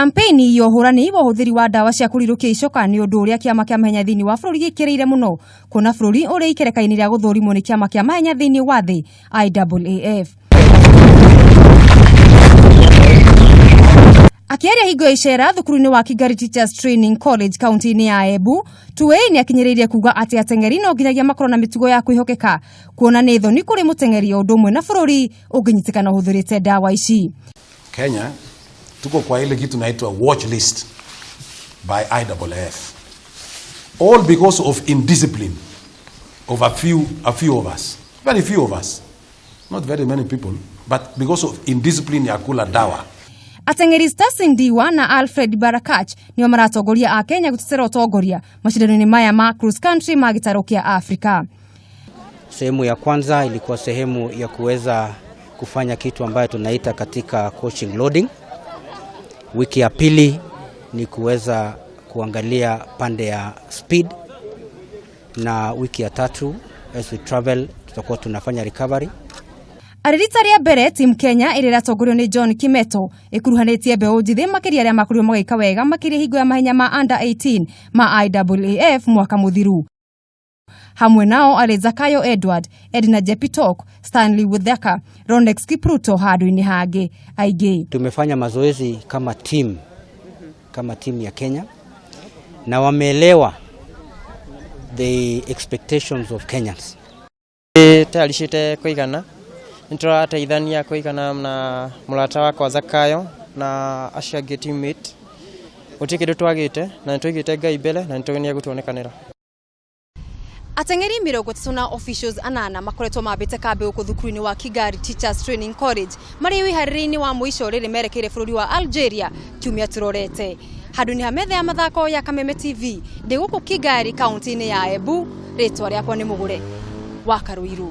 Kampeni ya ũhũrani wa ũhũthĩri wa ndawa cia kũrirũkia icoka nĩ ũndũ ũrĩa kĩama kĩa mahenya thĩinĩ wa bũrũri gĩkĩrĩire mũno kuona bũrũri ũrĩ ikereka-inĩ rĩa gũthũrimwo nĩ kĩama kĩa mahenya thĩinĩ wa thĩ IAAF. Akĩaria hingo ya icera thukuru-inĩ wa Kigari Teachers Training College kaunti-inĩ ya Embu, Tuwei nĩ akinyĩrĩirie kuga atĩ ateng'eri no nginyagia makorwo na mĩtugo ya kwĩhokeka kuona nĩ thoni kũrĩ mũteng'eri o ũndũ ũmwe na bũrũri ũngĩnyitĩkana ũhũthĩrĩte ndawa ici. Kenya tuko kwa ile kitu naitwa watch list by IAAF, all because of indiscipline of a few of us, very few of us, not very many people, but because of indiscipline ya kula dawa. Ateng'eri Stacy Ndiwa na Alfred Barakach nĩo maratongoria a Kenya gũtetera ũtongoria macindano-inĩ maya ma cross country ma gĩtarũ kĩa Afrika. Sehemu ya kwanza ilikuwa sehemu ya kuweza kufanya kitu ambayo tunaita katika coaching loading. Wiki ya pili ni kuweza kuangalia pande ya speed, na wiki ya tatu, as we travel, tutakuwa tunafanya recovery. Arĩ rita rĩa mbere team Kenya ĩrĩa ĩratongorio nĩ John Kimeto ĩkuruhanĩtie mbeũ njĩthĩ makĩria arĩa makorirwo magĩka wega makĩria hingo ya mahenya ma under 18 ma IAAF mwaka mũthiru. Hamwe nao arĩ Zakayo Edward, Edna Jepitok, Stanley Withaka, Ronex Kipruto handũ-inĩ hangĩ aingĩ. Tumefanya mazoezi kama team ya Kenya, na wameelewa the expectations of Kenyans. Tayarishite kuigana, nitũrateithania kũigana na mũrata wakwa Zakayo na acio angĩ teammate. Gũtirĩ kĩndũ twagĩte na nĩtũigĩte Ngai mbere na nĩtũĩ nĩegũtuonekanĩra. Ateng'eri 30 na officials anana makoretwo mambĩte kambĩ gũkũ thukuru-inĩ wa Kigari Teachers Training College marĩ wĩharĩria-inĩ wa mũico rĩrĩ merekeire bũrũri wa Algeria kiumia tũrorete. Handũ-inĩ ha metha ya mathako ya Kameme TV, ndĩ gũkũ Kigari, kaunti-inĩ ya Embu. Rĩtwa rĩakwa nĩ Mũgũre wa Karũirũ.